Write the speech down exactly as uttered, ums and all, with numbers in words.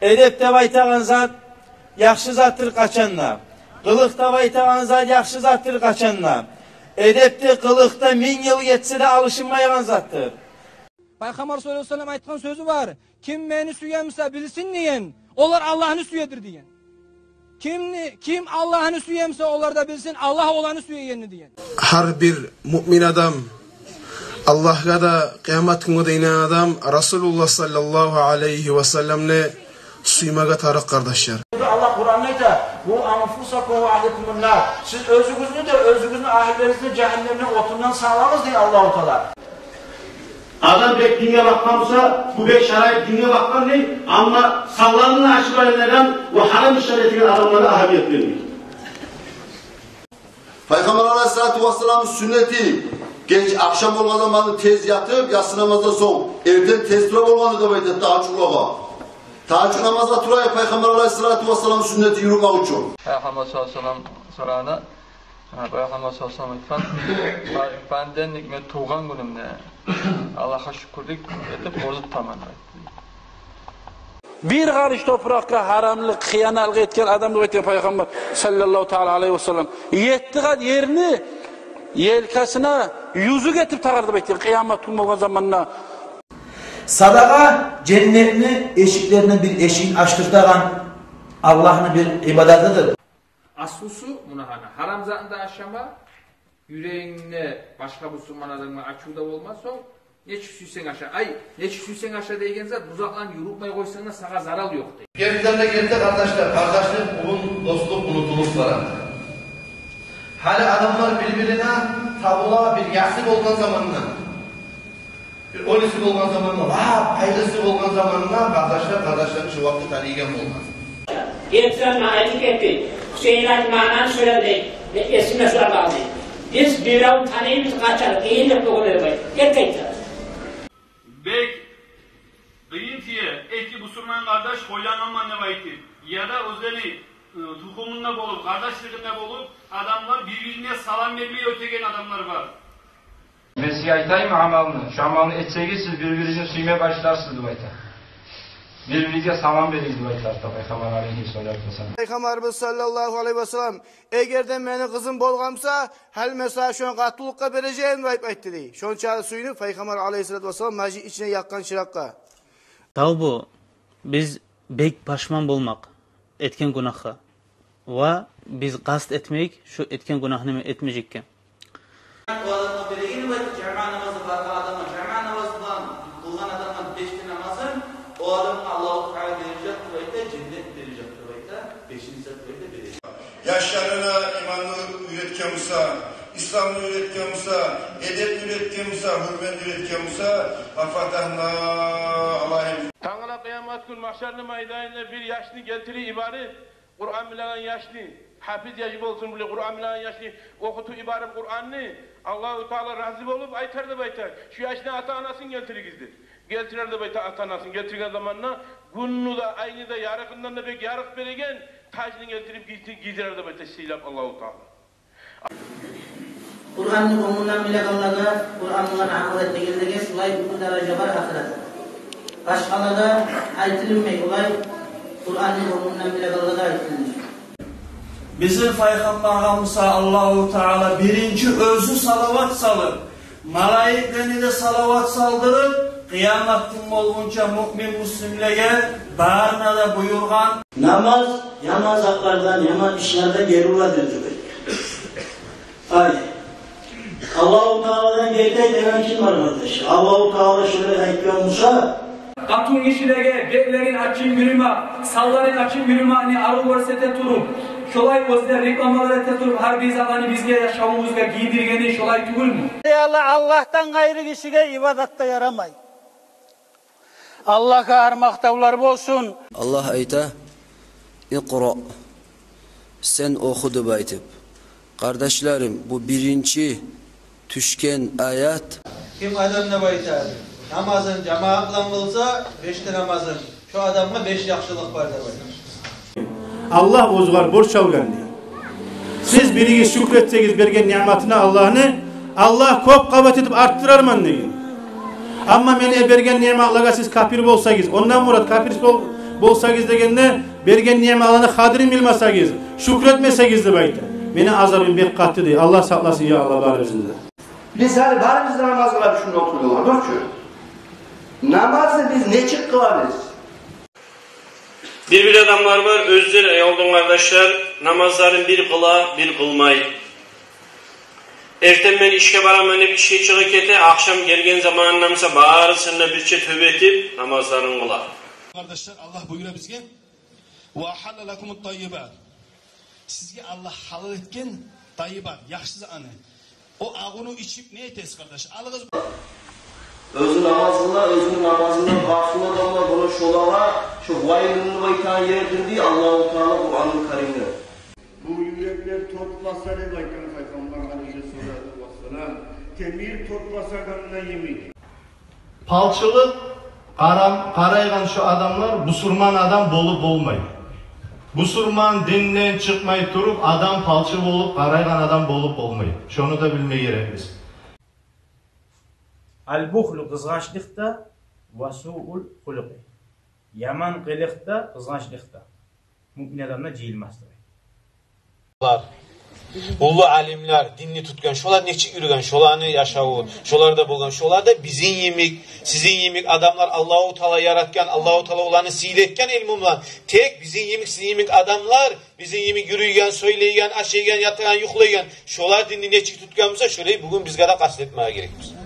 Эдеп деп айтагъан зат яхшы затдыр къачан да. Къылыкъ деп айтагъан зат яхшы затдыр къачан да. Эдеп де, къылыкъ да минг йыл гетсе де алышынмайгъан затдыр. Пайхаммар саллаллагьу алайгьи ва саллам айтгъан сёзю бар: «Ким мени сюе буса, билсин, — деген, — олар Аллагьны сюедир», — деген. Кимни, ким Аллагьны сюе буса, олар да билсин Аллагь оланы сюегенни, деген. Гьар бир муъмин адам, Аллагьгъа да, къыямат гюнге де инангъан адам Расулуллагь саллаллагьу алайгьи ва салламны сюймеге тарыкъ, къардашлар. Аллагь Къуранда айта: «Къу анфусакум ва агьликум нар». Сиз оьзюгюзню де, оьзюгюзню агьлюлеригизни жагьаннемни отундан сакълагъыз, дей Аллагьу Таала. Адам бек динге бакъгъан буса, бу бек шарайып динге бакъгъан дей, амма савланы ашып айланагъан ва гьарам ишлер этеген адамлагъа агьамият бермей. Пайхаммар алайгьиссалату вассаламны сюннети: геч, ахшам болгъан заманда тез ятып, яссы намаздан сонг, эртен тез тура болгъан деп айта тагьажжуд улагъа. Тагьажжуд намазгъа турайыкъ, Пайхаммар алайгьиссалату вассаламны сюннетин юрютмек учун. Пайхаммар саллаллагьу алайгьи ва саллам сорагъанда, Пайхаммар саллаллагьу алайгьи ва саллам айтгъан: «Бай-, банден мен тувгъан гюнюмде Аллагьгъа шюкюрлюк этип ораза тутаман», — деп айтды. Бир къарыш топуракъгъа гьарамлыкъ, хыянатлыкъ этген адам деп айтгъан Пайхаммар саллаллагьу таала алайгьи ва саллам етти къат ерни елкасына юзюк этип тагъар деп айтгъан, къыямат гюн болгъан заманда. Садагъа женнетни эшиклеринден бир эшигин ачдыртагъан Аллагьны бир ибадатыдыр. Аслусу муна гьана, гьарам затны да ашама, юрегингде башгъа бусурман адамгъа ачув да болмас, сонг нечик сюйсенг аша. Ай, нечик сюйсенг аша деген зат, бу затланы юрютмей къойсанг да, сагъа зарал ёкъ дей. Гертиден де герти, къардашлар, къардашны уллу дослукъ унутулуп барады. Гьали адамлар бир-бирине табула, бир яхшы болгъан заманда, бир оьлюсю болгъан заманда, ва пайдасы болгъан заманда къардашлар къардашларын шо вакъти таныйгъан болгъан. Гертиден магъа айтып гетди. Гьусейин айтды, магъа шолай дей. Мен эсимде шулар бар дей. Биз биревню таныйбыз къачан, къыйын деп болгъан эди. Герти айтды. Бек къыйын тие, эки бусурман къардаш ойланаман деп айтып, яда оьзлени, ы, тухумунда болуп, къардашлыгъында болуп, адамлар бир-бирине салам бермей оьтеген адамлар бар. Мен сизге айтайыммы амалны? Шу амалны этсегиз, сиз бир-биригизни сюйме башларсыз, деп айта. Бир-биригизге салам беригиз, деп айта Пайхаммар алайгьиссалату вассалам. Пайхаммарыбыз саллаллагьу алайгьи ва саллам: «Эгер де мени къызым болгъан буса, гьали мен сагъа шону къатынлыкъгъа бережек эдим», — деп айтып айтды дей. Шончакъы сююнюп Пайхаммар алайгьиссалату вассалам межит ичине якъгъан чыракъгъа. Тавбу, биз бек пашман болмакъ этген гюнагьгъа. Ва биз къаст этмейик шу этген гюнагьны этмежекге. О адамгъа береген деп айта жамаат намазы бар адамгъа, жамаат намазы булан къылгъан адамгъа беш де намазын, о адамгъа Аллагьу Таала бережек деп айта, женнет бережек деп айта, бешинчи зат деп айта бережек. Яшларына иманны уьйретген буса, исламны уьйретген буса, эдепни уьйретген буса, гьюрметни уьйретген буса, фа фатагьна алайгьим. Тангала къыямат гюн магьшарны майданына бир яшны гелтирип йиберип, Къуран билеген яшны, гьафиз яш болсун, булай Къуран билеген яшны охутуп йиберип Къуранны, Аллагьу Таала рази болуп айтар деп айта: «Шу яшны ата-анасын гелтиригиз», — деп. Гелтирер деп айта ата-анасын. Гелтирген заманда гюнню де, айны да ярыгъындан да бек ярыкъ береген тажны гелтирип гийди-, гийдирер деп айта, сыйлап Аллагьу Таала. Къуранны гёнгюнден билегенлеге Къуран булан амал этегенлеге шулай уллу даража бар ахыратда. Башгъалагъа айтылынмай олай, Къуранны гёнгюнден билегенлеге айтылына. Бизин Пайхаммаргъа буса Аллагьу Таала биринчи оьзю салават салып, малайиклени де салават салдырып, къыямат гюн болгъунча муъмин-муслимлеге барына да буюргъан. Намаз яман затлардан, яман ишлерден гери урадыр деп айта. Ай, Аллагьу Тааладан герти деген ким бар, къардаш? Аллагьу Таала шолай айтгъан буса. Къатынгишилеге бетлерин ачып юрюмек, санларын ачып юрюмекни арив гёрсете туруп, шолай оьзлер рекламалар эте туруп, гьар бир затланы бизге, яшавубузгъа гийдиргени шолай тюгюлмю? Эй Аллагь, Аллагьдан къайры гишиге ибадат да ярамай. Аллагьгъа гьар макътавлар болсун. Аллагь айта: «Икъра, сен оху», — деп айтып. Къардашларым, бу биринчи тюшген аят. Ким адам деп айта, намазын жамаат булан къылса, беш де намазын, шо адамгъа беш яхшылыкъ бар деп айта. Аллагь оьзюгер борч алгъан дей. Сиз биригиз шюкюр этсегиз берген ниъматына Аллагьны, Аллагь кёп къабат этип артдырарман деген. Амма мени берген ниъматлагъа сиз капир болсагъыз, ондан мурат капир бол-, Болсагъыз дегенде, берген ниъматланы къадрин билмесегиз, шюкюр этмесегиз деп айта. Мени азабым бек къатты дей. Аллагь сакъласын, я Аллагь, барыбызны да. Биз гьали барыбыз да намаз къылабыз шунда олтургъанлар. Дюр чю. Намазны биз нечик къылабыз? Бир-бир адамлар бар, оьзлер, аявлу дин къардашлар, намазларын бир къыла, бир къылмай. Эртен мен ишге бараман деп ишге чыгъып гете, ахшам гелген заманында буса барысын да бирче тёбетип намазларын къыла. Къардашлар, Аллагь буюра бизге: «Ва ахалла лакумут таййибат». Сизге Аллагь гьалал этген таййибат, яхшы затны. О агъуну ичип не этесиз, къардаш? Алыгъыз. Оьзю намаз къыла, оьзюню намазындан гъафил адамлар, буну шолагъа, шо вайлун деп айтагъан ердир дей Аллагьу Таала Къуръанул Каримде. Бу юреклер тот баса деп айтгъан Пайхаммар алейгьиссалату вассалам, темир тот басагъанда йимик. Палчылыкъ къарам-, къарайгъан шо адамлар бусурман адам болуп болмай. Бусурман динден чыкъмай туруп, адам палчы болуп, къарайгъан адам болуп болмай. Шону да билме герекбиз. Аль-бухлу — къызгъанчлыкъ да, ва суул хулукъи — яман къылыкъ да, къызгъанчлыкъ да муъмин адамда жыйылмас деп айта. Уллу алимлер, динни тутгъан, шолар нечик юрюген, шоланы яшаву, шоларда болгъан, шолар да бизин йимик, сизин йимик адамлар, Аллагьу Таала яратгъан, Аллагьу Таала оланы сыйлы этген илму булан. Тек бизин йимик, сизин йимик адамлар, бизин йимик юрюйген, сёйлейген, ашайгъан, ятагъан, юхлайгъан, шолар динни нечик тутгъан буса, шолай бугюн бизге де къаст этмеге герекбиз.